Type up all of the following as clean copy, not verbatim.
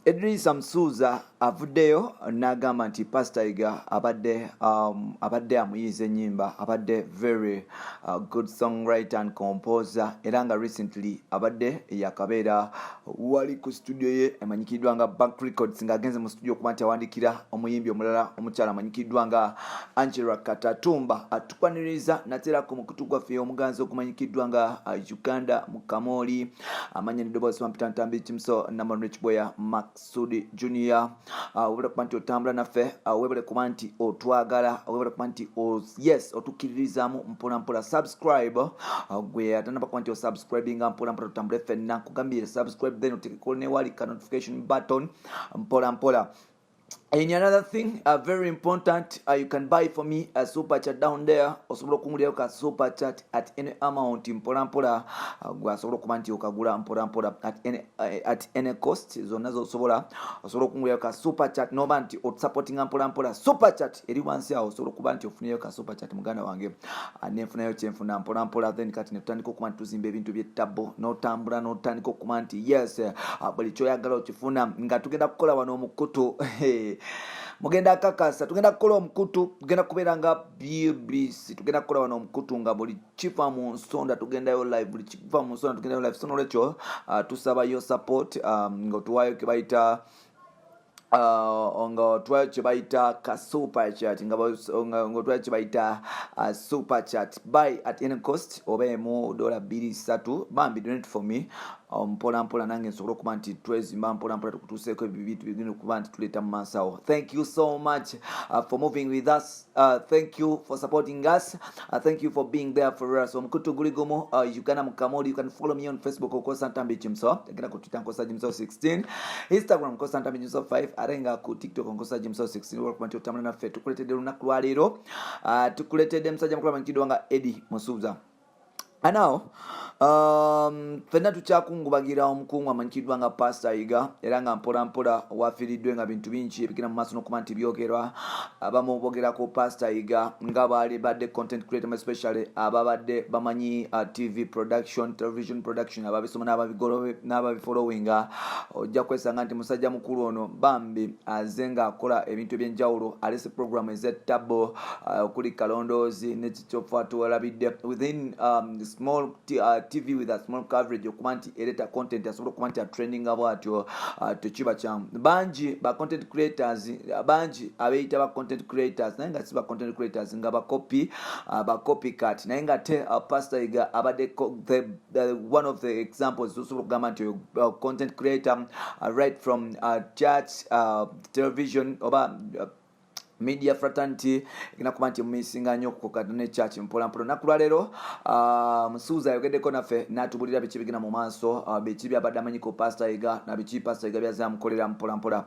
Edrisa Musuuza avuddeyo n'agamba nti Pastor Yiga abadde amuyiiza ennyimba, abadde very good songwriter and composer, era nga recently abadde yakabeera wali ku studio ye emanyikiddwa nga Bank Records, ng'agenze mu studio okuba nti awandikira omuyimbi omulala omukyala amanyikiddwa nga Angela Katatumba. Atukwaniriza nateerako mukutu gwaffe omuganzi ogumanyikiddwa nga Uganda mu Kamooli. Amanya n'eddoboozi wampita Ntambi Kimso Namon Boya Maksudi Junior. Webale kuba nti otambula naffe, webale kuba nti otwagala, webale kuba nti yes, otukkiririzaamu mpola mpola. Subscribe, gwe atanaba kuba nti osubscribinga, mpola mpola tutambule ffenna. Nkugambye subscribe, then otekeko newali ka notification button, mpola mpola. And another thing, very important, you can buy for me a super chat down there. Osobola okungulirayo ka super chat at any amount, mpola mpola. Gwe asobola okuba nti okagula mpola mpola at any cost zonna zosobola, osobola okungulirayo ka super chat noba nti otusupportinga mpola mpola. Super chat eri wansi awo, osobola okuba nti ofunayo ka super chat, muganda wange, nenfunayo kyenfuna mpola mpola. Then kati netutandika okuba nti tuzimba ebintu byettabbo, n'otambula n'otandika okuba nti yes, buli kyoyagala okifuna. Nga tugenda kukola wano omukutu, mugenda kakasa, tugenda kukola omukutu, tugenda kubeera nga BBC. Tugenda kukola wano omukutu nga buli kifa mu nsonda tugendayo live, buli kifa mu nsonda tugendayo live. So nolwekyo tusabayo support, nga otuwaayo kebayita nga otwayo kye bayita ka super chat, nga otwayo kye bayita super chat, buy at any cost, oba emu, dola 2, 3, bambi donate for me, mpola mpola nange nsobole okuba nti twezimba mpola mpola, tukutuuseeko ebintu bigenda okuba nti tuleeta mu maaso awo. Thank you so much for moving with us. Thank you for supporting us. Thank you for being there for us. Omukutu guli gumu, Uganda Mukamoli. You can follow me on Facebook, okosa Ntambi Jimso. Genda ku Twitter, nkosa Jimso 16, Instagram nkosa Ntambi Jimso 5, ate nga ku TikTok nkosa Jimso 16. Olwokuba nti otambula naffe, tukuleetedde olunaku lwaleero, tukuleetedde musajja mukulu amanyikiddwa nga Eddie Musuuza. And now, ffenna tukyakungubagira omukungu amanyikiddwa nga Pastor Yiga, era nga mpola mpola wafiiriddwe, nga bintu bingi ebigenda mu maaso n'okuba nti byogerwa. Abamu bogerako Pastor Yiga nga baali badde content creator, especially ababadde bamanyi TV production, television production, ababisoma n'ababifollowinga, ojja kwesanga nti musajja mukulu ono bambi aze ng'akola ebintu ebyenjawulo, alese program ez'ettabo, okuli Kalondoozi nekikyofa tuwalabidde within small TV with a small coverage, okuba nti ereeta content asobola okuba nti atrendinga bwatyo, tekiba kyangu. Bangi ba content creators, bangi abeeyita ba content creators naye nga si ba content creators, nga bakopi, ba copycat, naye nga te Pastor Yiga abadde one of the examples osobola okugamba nti content creator, right from church, television oba media fraternity, egenda kuba nti mumisinga nnyo okukokata ne church mpolampola. Olunaku lwaleero, Musuuza ayogeddeko naffe n'atubulira biki bigenda mu maaso, biki byabadde amanyiko Pastor Yiga na biki Pastor Yiga byazze amukolera mpolampola.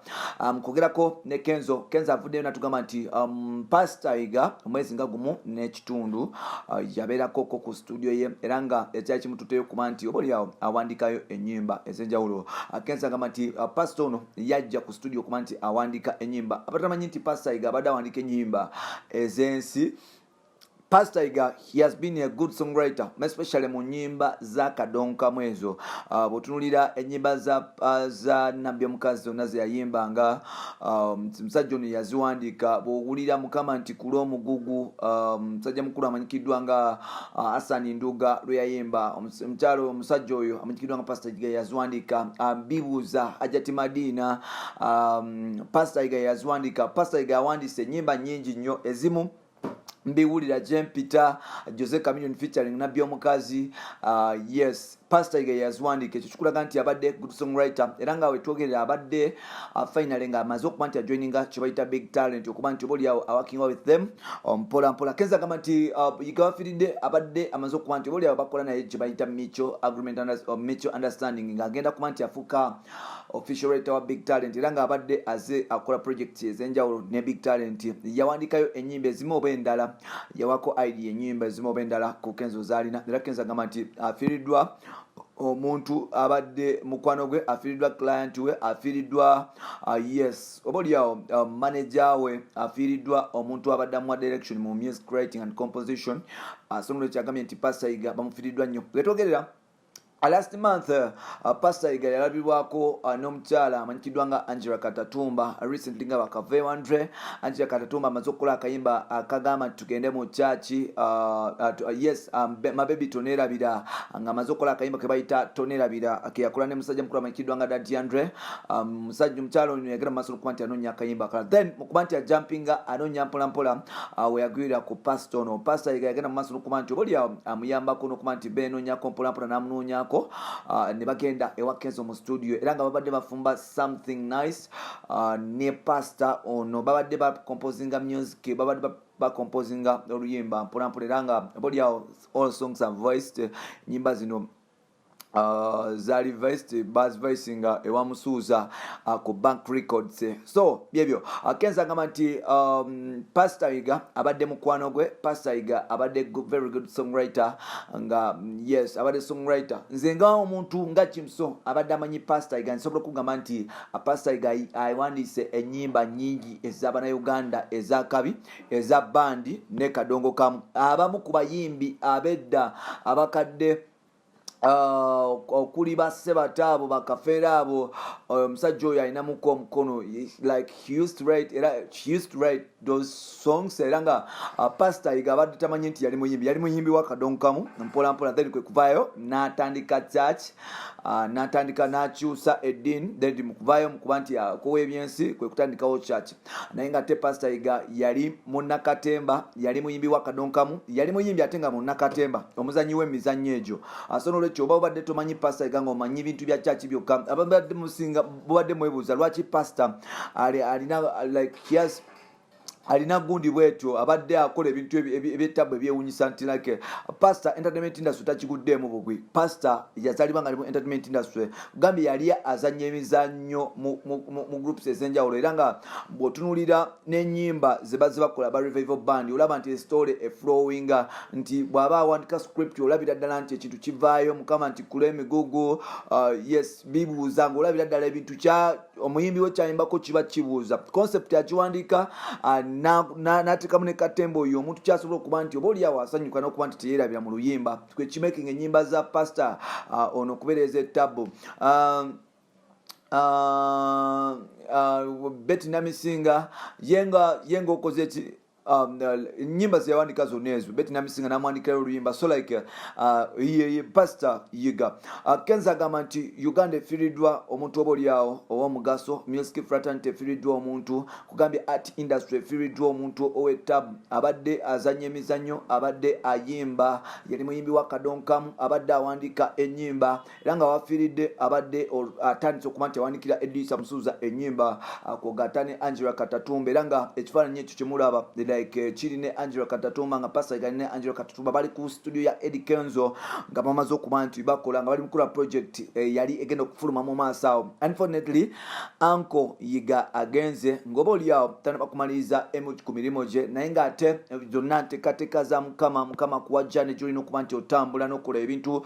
Kwogerako ne Kenzo, Kenzo avuddeyo n'atugamba nti Pastor Yiga omwezi nga gumu n'ekitundu yabeerakoko ku studio ye, era nga ekyali kimututeyo kuba nti oba oliawo awandikayo ennyimba ez'enjawulo. Kenzo agamba nti pastor ono yajja ku studio okuba nti awandika ennyimba. Abatamanyi nti Pastor Yiga abadde awandika ennyimba ez'ensi, Pastor Yiga, he has been a good songwriter, especially mu nyimba za kadonkamu ezo. Bw'otunuulira ennyimba za Nabbi omukazi zonna ze yayimbanga, musajja ono yaziwandiika. Bw'owulira Mukama nti kula omugugu, musajja mukulu amanyikiddwa nga Hassan Nduga lwe yayimba, omukyalo omusajja oyo amanyikiddwa nga Pastor Yiga yaziwandiika. Bibuuza Hajati Madina, Pastor Yiga yaziwandiika. Pastor Yiga yawandiise ennyimba nnyingi nnyo, ezimu mbiwulira gyempita Jose Chameleone featuring Nabbi omukazi. Yes, Pastor Yiga yaziwandiika. Ekyo kikulaga nti abadde good songwriter, era nga wetwogerera abadde finally nga amaze okuba nti ajoininga kyebayita Big Talent, okuba nti oba oliawo aworking with them mpola mpola. Kenza agamba nti Yiga wafiiridde abadde amaze okuba nti oba oliawo bakola naye kyebayita mutual agreement, mutual understanding, ng'agenda kuba nti afuuka official writer wa Big Talent, era ng'abadde aze akola project ez'enjawulo ne Big Talent. Yawandikayo ennyimba ezimu oba endala, yawako idea ennyimba ezimu oba endala ku Kenzo zaalina. Era Kenzo agamba nti afiiriddwa omuntu abadde mukwano gwe, afiiriddwa client we, afiiriddwa yes, oba oliawo manager we, afiiriddwa omuntu abadde amuwa direction mu music writing and composition. So nolwekyo agambye nti Pastor Yiga bamufiiriddwa nnyo. Wetwogerera Last month Pastor Yiga yalabibwako n'omukyala amanyikiddwa nga Angela Katatumba recently nga bakava ewandre. Angela Katatumba amaze okukola akayimba akagamba nti tugende mu kyaki, yes, mabebi toneerabira, nga amaze okukola akayimba ke bayita Toneerabira, keyakola ne musajja mukulu amanyikiddwa nga Daddy Andre. Musajja omukyala ono yagenda mu maaso n'okuba nti anoonya akayimba akalala, then mu kuba nti ajumpinga anoonya mpolampola, weyagwira ku pastor ono. Pastor Yiga yagenda mu maaso n'okuba nti oba oliawo amuyambako n'okuba nti benoonyako mpolampola, n'amunoonyako, ne bagenda ewa Kenzo mu studio, era nga babadde bafumba something nice ne pastor ono. Babadde bacomposinga music, babadde bacomposinga oluyimba mpolampola, era nga oba oliawo all songs are voiced. Nyimba zino zaali voiced, bazivoicinga ewa Musuuza ku Bank Records. So byebyo. Kenzo agamba nti Pastor Yiga abadde mukwano gwe. Pastor Yiga abadde very good songwriter, nga yes, abadde songwriter. Nze nga omuntu nga Kimso abadde amanyi Pastor Yiga, nsobola okugamba nti Pastor Yiga awandiise ennyimba nyingi ez'abannayuganda ezakabi, eza bandi ne kadongo kamu. Abamu ku bayimbi ab'edda abakadde, okuli bassebata abo, bakafeera abo, omusajja oyo alinamuko omukono. Like he used to write, era he used to write those songs. Era nga Pastor Yiga abadde tamanyi nti yali muyimbi, yali muyimbi wa kadonkamu mpola mpola, then kwe kuvaayo n'atandika church, n'atandika n'akyusa eddiini. Then mu kuvaayo mu kuba nti akowa ebyensi, kwe kutandikawo church. Naye nga te Pastor Yiga yali munnakatemba, yali muyimbi wa kadonkamu, yali muyimbi ate nga munnakatemba, omuzanyi w'emizannyo egyo. So nolwekyo oba obadde tomanyi Pastor Yiga, nga omanyi bintu bya church byokka, ababadde musinga bubadde mwebuuza lwaki pastor alina like he has alina gundi bwetyo, abadde akola ebintu ebyetabu ebyewunyisa nti like pastor entertainment industry takiguddeemu bugwi. Pastor yazaalibwa nga ali mu entertainment industry, gambye yali azannya emizannyo mu groups ez'enjawulo, era nga bw'otunuulira n'ennyimba ze bazze bakola ba Revival Band, olaba nti story eflowinga, nti bw'aba awandika script olabira ddala nti ekintu kivaayo. Mukama nti kula emigugu, yes, bibuuza ng'olabira ddala ebintu kya omuyimbi we kyayimbako kiba kibuuza. Concept akiwandiika, n'ateekamu ne katemba oyo omuntu kyasobola okuba nti oba oliawo asanyuka n'okuba nti teyerabira mu luyimba, kwekimaking ennyimba za pastor ono okubeereza ettabu. Betty Namisinga yenga okoze eki nyimba zeyawandika zonna ezo, Betty Namisinga namwandikirayo oluyimba. So like ye Pastor Yiga. Kenzo agamba nti Uganda efiiriddwa omuntu oba oliawo ow'omugaso, music fraternity efiiriddwa omuntu, kugambye art industry efiiriddwa omuntu ow'ettabu. Abadde azannya emizannyo, abadde ayimba, yali muyimbi wa kadonkamu, abadde awandika ennyimba, era nga wafiiridde abadde atandise okuba nti awandikira Edrisa Musuuza ennyimba, kwogatta ne Angela Katatumba. Era nga ekifaananyi ekyo kyemulaba like kiri ne Angela Katatumba, nga Pastor Yiga ne Angela Katatumba bali ku studio ya Eddie Kenzo, nga bamaze okuba nti bakola, nga bali mukola project yali egenda okufuluma mu maaso awo. Unfortunately, Uncle Yiga agenze ng'oba oliawo tanaba kumaliriza emu ku mirimu gye, naye ng'ate zonna nteekateeka za Mukama. Mukama kuwajja ne gyolina okuba nti otambula n'okola ebintu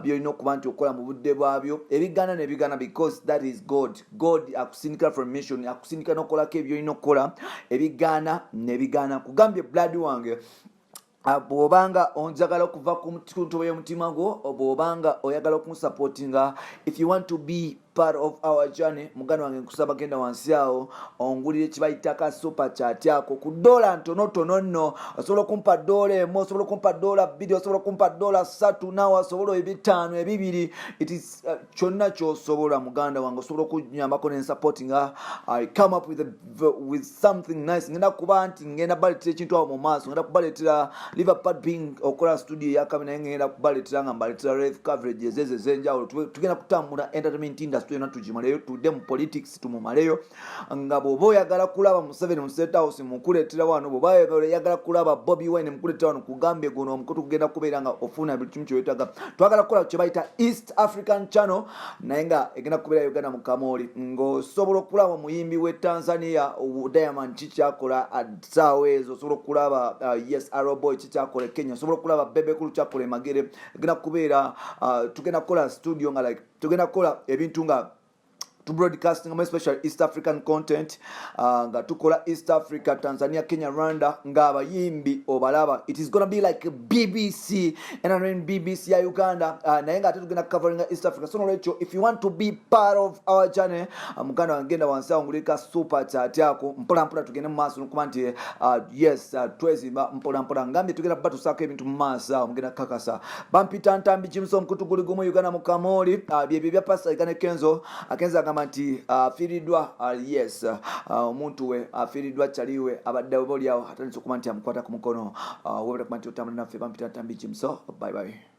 byolina okuba nti okola mu budde bwabyo, ebigaana nebigaana, because that is God. God akusindika from mission, akusindika n'okolako ebyolina okukola, ebigaana nebigaana. Kugambye blood wange, bw'obanga onjagala okuva ku ntobo y'omutima gwo, bw'obanga oyagala okunsupportinga, if you want to be part of our journey, muganda wange, nkusaba genda wansi awo ongulire kibayita ka super chat ako ku dola ntonotono nno. Osobola okumpa $1, osobola okumpa $2, osobola okumpa $3, naawe osobola 5, 2, it is kyonna kyosobola. Muganda wange, osobola okunyambako nensupportinga. I come up with something nice. Ngenda kuba nti ngenda baleetera ekintu awo mu maaso, ngenda kubaleetera Liverpool being okola studio eyakabi, naye ngenda kubaleetera nga mbaleetera live coverage ezezo ez'enjawulo. Tugenda kutambula entertainment industry yonna tugimaleyo, tudde mu politics tumumaleyo. Nga bw'oba oyagala kulaba Museveni mu State House, mukuleetera wano. Bw'oba oyagala kulaba Bobi Wine, mukuleetera wano. Kugambye guno omukutu kugenda kubeera nga ofuna buli kimu kyeweetaaga. Twagala kukola kye bayita East African Channel, naye nga egenda kubeera Uganda mu kamooli, ng'osobola okulaba omuyimbi w'e Tanzania Diamond kikyakola saawa ezo, osobola okulaba yes, Arrowbwoy kikyakola e Kenya, osobola okulaba Bebe Cool kyakola e Magere. Egenda kubeera tugenda kukola studio nga like tugenda kukola ebintu nga Tu broadcasting especially East African content, nga tukola East Africa, Tanzania, Kenya, Rwanda, ng'abayimbi obalaba. It is gonna be like BBC NRN, BBC ya Uganda, naye nga ate tugenda coveringa East Africa. So nolwekyo, if you want to be part of our journey, muganda wange, genda wansi awo nguleka super chat ako, mpola mpola tugende mu maaso nokuba nti yes, twezimba mpola mpola. Ngambye tugenda batusaako ebintu mu maaso awo, mugenda kakasa. Bampita Ntambi Kimusa, omukutu guli gumu Uganda mu Kamoli. Byebyo bya Pastor Yiga ne Kenzo. Kenzo agamba nti afiiriddwa, yes, omuntu we afiiriddwa, kyaliwe abadde oba oliawo atandise okuba nti amukwata ku mukono. Webale kuba nti otambula naffe. Bampita Ntambi Kimusa. Bye bye.